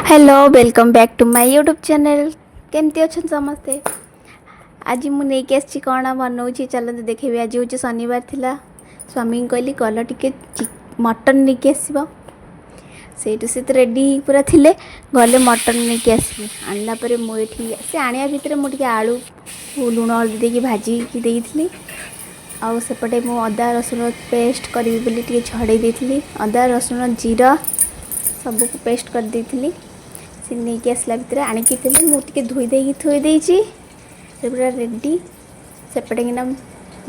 Hello, welcome back to my YouTube channel. କେମିତି ଅଛନ୍ତି ସମସ୍ତେ? ଆଜି ମୁଁ ନେଇକି ଆସିଛି, କ'ଣ ବନଉଛି ଚାଲନ୍ତୁ ଦେଖେଇବି। ଆଜି ହେଉଛି ଶନିବାର ଥିଲା। ସ୍ୱାମୀଙ୍କୁ କହିଲି, ଗଲ ଟିକେ ମଟନ୍ ନେଇକି ଆସିବ। ସେଇଠୁ ସେ ତ ରେଡ଼ି ପୁରା ଥିଲେ, ଗଲେ ମଟନ୍ ନେଇକି ଆସିଲେ। ଆଣିଲା ପରେ ମୁଁ ଏଠି, ସେ ଆଣିବା ଭିତରେ ମୁଁ ଟିକେ ଆଳୁ ଲୁଣ ହଳଦୀ ଦେଇକି ଭାଜିକି ଦେଇଥିଲି। ଆଉ ସେପଟେ ମୁଁ ଅଦା ରସୁଣ ପେଷ୍ଟ କରିବି ବୋଲି ଟିକେ ଛଡ଼େଇ ଦେଇଥିଲି। ଅଦା, ରସୁଣ, ଜିରା ସବୁକୁ ପେଷ୍ଟ କରିଦେଇଥିଲି। ସେ ନେଇକି ଆସିଲା ଭିତରେ ଆଣିକି ଥିଲେ, ମୁଁ ଟିକେ ଧୋଇ ଦେଇକି ଥୋଇ ଦେଇଛି। ସେ ପୁରା ରେଡ଼ି। ସେପଟେ କିନା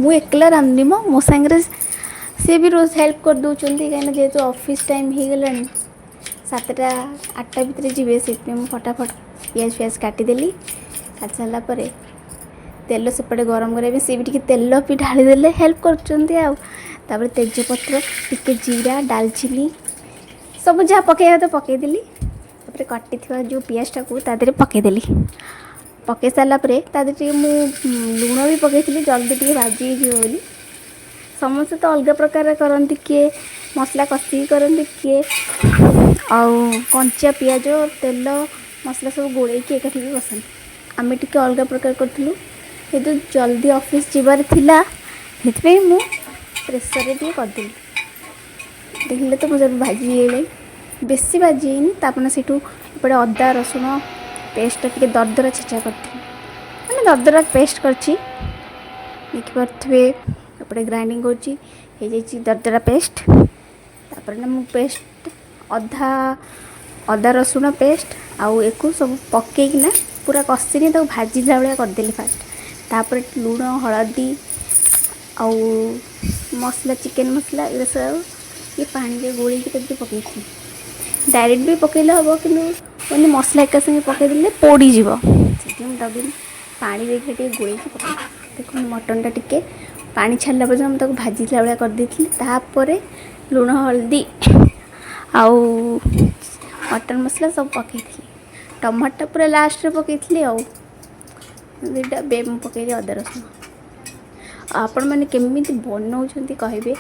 ମୁଁ ଏକଲା ରାନ୍ଧୁନି ମ, ମୋ ସାଙ୍ଗରେ ସିଏ ବି ରୋଜ ହେଲ୍ପ କରିଦେଉଛନ୍ତି। କାହିଁକିନା ଯେହେତୁ ଅଫିସ୍ ଟାଇମ୍ ହେଇଗଲାଣି, 7ଟା 8ଟା ଭିତରେ ଯିବେ, ସେଥିପାଇଁ ମୁଁ ଫଟାଫଟ ପିଆଜ ଫିଆଜ କାଟିଦେଲି। କାଟି ସାରିଲା ପରେ ତେଲ ସେପଟେ ଗରମ କରିବା ପାଇଁ ସିଏ ବି ଟିକେ ତେଲ ବି ଢାଳିଦେଲେ, ହେଲ୍ପ କରୁଛନ୍ତି। ଆଉ ତାପରେ ତେଜପତ୍ର ଟିକେ, ଜିରା, ଡାଲଚିନି ସବୁ ଯାହା ପକାଇବା କଥା ପକାଇଦେଲି। ତାପରେ କାଟିଥିବା ଯେଉଁ ପିଆଜଟାକୁ ତା ଦେହରେ ପକାଇଦେଲି। ପକାଇ ସାରିଲା ପରେ ତା ଦେହରେ ଟିକେ ମୁଁ ଲୁଣ ବି ପକାଇଥିଲି, ଜଲ୍ଦି ଟିକେ ଭାଜି ହେଇଯିବ ବୋଲି। ସମସ୍ତେ ତ ଅଲଗା ପ୍ରକାର କରନ୍ତି। କିଏ ମସଲା କଷିକି କରନ୍ତି, କିଏ ଆଉ କଞ୍ଚା ପିଆଜ, ତେଲ, ମସଲା ସବୁ ଗୋଳେଇକି ଏକାଠି ବି ବସାନ୍ତି। ଆମେ ଟିକେ ଅଲଗା ପ୍ରକାର କରିଥିଲୁ। ଯେହେତୁ ଜଲ୍ଦି ଅଫିସ୍ ଯିବାର ଥିଲା, ସେଥିପାଇଁ ମୁଁ ପ୍ରେସରରେ ଟିକେ କରିଦେଲି। ଦେଖିଲେ ତ, ମୁଁ ସବୁ ଭାଜି ହେଇଗଲାଣି, ବେଶୀ ଭାଜି ହେଇନି। ତାପରେ ସେଇଠୁ ଏପଟେ ଅଦା ରସୁଣ ପେଷ୍ଟଟା ଟିକେ ଦରଦରା ଛେଚା କରିଥିଲି, ମାନେ ଦରଦରା ପେଷ୍ଟ କରିଛି। ଦେଖିପାରୁଥିବେ, ଏପଟେ ଗ୍ରାଇଣ୍ଡିଙ୍ଗ କରୁଛି, ହେଇଯାଇଛି ଦରଦରା ପେଷ୍ଟ। ତାପରେ ନା ମୁଁ ପେଷ୍ଟ ଅଦା ରସୁଣ ପେଷ୍ଟ ଆଉ ଏକୁ ସବୁ ପକେଇକିନା ପୁରା କଷିନି, ତାକୁ ଭାଜିଲା ଭଳିଆ କରିଦେଲି ଫାଷ୍ଟ। ତାପରେ ଲୁଣ, ହଳଦୀ ଆଉ ମସଲା, ଚିକେନ୍ ମସଲା ଏଗୁଡ଼ା ସବୁ ଇଏ ପାଣିରେ ଗୋଳେଇକି ତାକୁ ଟିକେ ପକେଇଥିଲି। ଡାଇରେକ୍ଟ ବି ପକେଇଲେ ହେବ, କିନ୍ତୁ ମାନେ ମସଲା ଏକା ସାଙ୍ଗେ ପକେଇଦେଲେ ପୋଡ଼ିଯିବ। ସେଥିପାଇଁ ମୁଁ ତାକୁ ପାଣି ଦେଇକି ଟିକେ ଗୋଳେଇକି ପକେଇଲି। ଦେଖନ୍ତୁ, ମଟନ୍ଟା ଟିକେ ପାଣି ଛାଡ଼ିଲା ପର୍ଯ୍ୟନ୍ତ ମୁଁ ତାକୁ ଭାଜିଥିଲା ଭଳିଆ କରିଦେଇଥିଲି। ତାପରେ ଲୁଣ, ହଳଦୀ ଆଉ ମଟନ୍ ମସଲା ସବୁ ପକେଇଥିଲି। ଟମାଟୋ ପୁରା ଲାଷ୍ଟରେ ପକେଇଥିଲି। ଆଉ ଦୁଇଟା ବେ ମୁଁ ପକେଇଲି ଅଦା ରସୁଣ। ଆଉ ଆପଣମାନେ କେମିତି ବନଉଛନ୍ତି କହିବେ।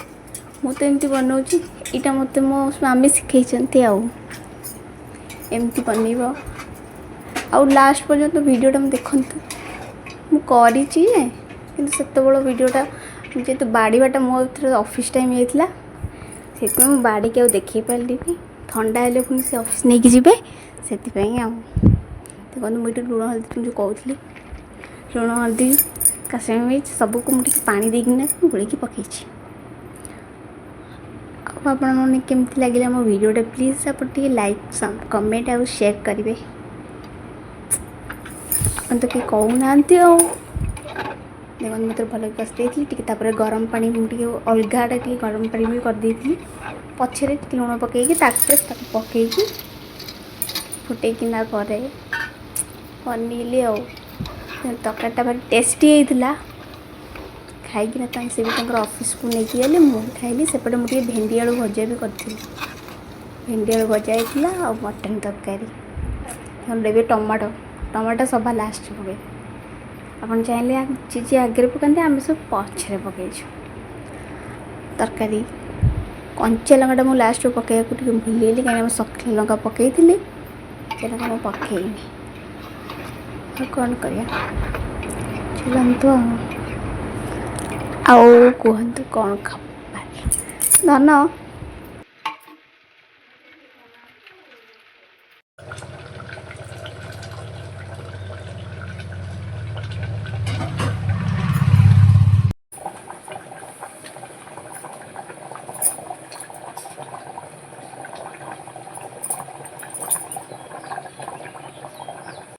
ମୁଁ ତ ଏମିତି ବନଉଛି। ଏଇଟା ମୋତେ ମୋ ସ୍ୱାମୀ ଶିଖେଇଛନ୍ତି, ଆଉ ଏମିତି ବନେଇବ। ଆଉ ଲାଷ୍ଟ ପର୍ଯ୍ୟନ୍ତ ଭିଡ଼ିଓଟା ମୁଁ ଦେଖନ୍ତୁ। ମୁଁ କରିଛି ଯେ, କିନ୍ତୁ ସେତେବେଳେ ଭିଡ଼ିଓଟା ଯେହେତୁ ବାଢ଼ିବାଟା ମୋ ଥରେ ଅଫିସ୍ ଟାଇମ୍ ହେଇଥିଲା, ସେଥିପାଇଁ ମୁଁ ବାଢ଼ିକି ଆଉ ଦେଖେଇ ପାରିଲିନି। ଥଣ୍ଡା ହେଲେ ପୁଣି ସେ ଅଫିସ୍ ନେଇକି ଯିବେ, ସେଥିପାଇଁ। ଆଉ ଦେଖନ୍ତୁ, ମୁଁ ଏଇଠି ଲୁଣ ହଳଦୀ ଯେଉଁ କହୁଥିଲି, ଲୁଣ, ହଳଦୀ, କାଶ୍ମୀର ମିର୍ଚ ସବୁକୁ ମୁଁ ଟିକେ ପାଣି ଦେଇକିନା ଗୋଳେଇକି ପକେଇଛି। ଆଉ ଆପଣମାନେ କେମିତି ଲାଗିଲା ମୋ ଭିଡ଼ିଓଟା, ପ୍ଲିଜ୍ ଆପଣ ଟିକେ ଲାଇକ୍, କମେଣ୍ଟ ଆଉ ସେୟାର କରିବେ। ଆପଣ ତ କେହି କହୁନାହାନ୍ତି। ଆଉ ଦେଖନ୍ତୁ, ମୁଁ ତ ଭଲକି କଷି ଦେଇଥିଲି ଟିକେ। ତାପରେ ଗରମ ପାଣି ମୁଁ ଟିକେ ଅଲଗାଟା ଟିକେ ଗରମ ପାଣି ବି କରିଦେଇଥିଲି। ପଛରେ ଟିକେ ଲୁଣ ପକାଇକି ତାପରେ ତାକୁ ପକାଇକି ଫୁଟେଇକିନା ପରେ ବନେଇଲି। ଆଉ ତରକାରୀଟା ଭାରି ଟେଷ୍ଟି ହେଇଥିଲା। ଖାଇକିନା ତାଙ୍କ ସେ ବି ତାଙ୍କର ଅଫିସକୁ ନେଇକି ଗଲେ, ମୁଁ ବି ଖାଇଲି। ସେପଟେ ମୁଁ ଟିକେ ଭେଣ୍ଡି ଆଳୁ ଭଜା ବି କରିଥିଲି। ଭେଣ୍ଡି ଆଳୁ ଭଜା ହେଇଥିଲା ଆଉ ମଟନ୍ ତରକାରୀ। ଏବେ ଟମାଟୋ, ଟମାଟୋ ସଭା ଲାଷ୍ଟ ପକାଇ। ଆପଣ ଚାହିଁଲେ ଯିଏ ଯିଏ ଆଗରେ ପକାନ୍ତି, ଆମେ ସବୁ ପଛରେ ପକାଇଛୁ। ତରକାରୀ କଞ୍ଚା ଲଙ୍କାଟା ମୁଁ ଲାଷ୍ଟକୁ ପକାଇବାକୁ ଟିକେ ଭୁଲିଗଲି, କାହିଁକିନା ମୁଁ ଶୁଖିଲା ଲଙ୍କା ପକାଇଥିଲି, କଞ୍ଚା ଲଙ୍କା ମୁଁ ପକାଇନି। ଆଉ କ'ଣ କରିବା, ଚାଲନ୍ତୁ। ଆଉ କୁହନ୍ତୁ, କ'ଣ ଖବର ଧନ?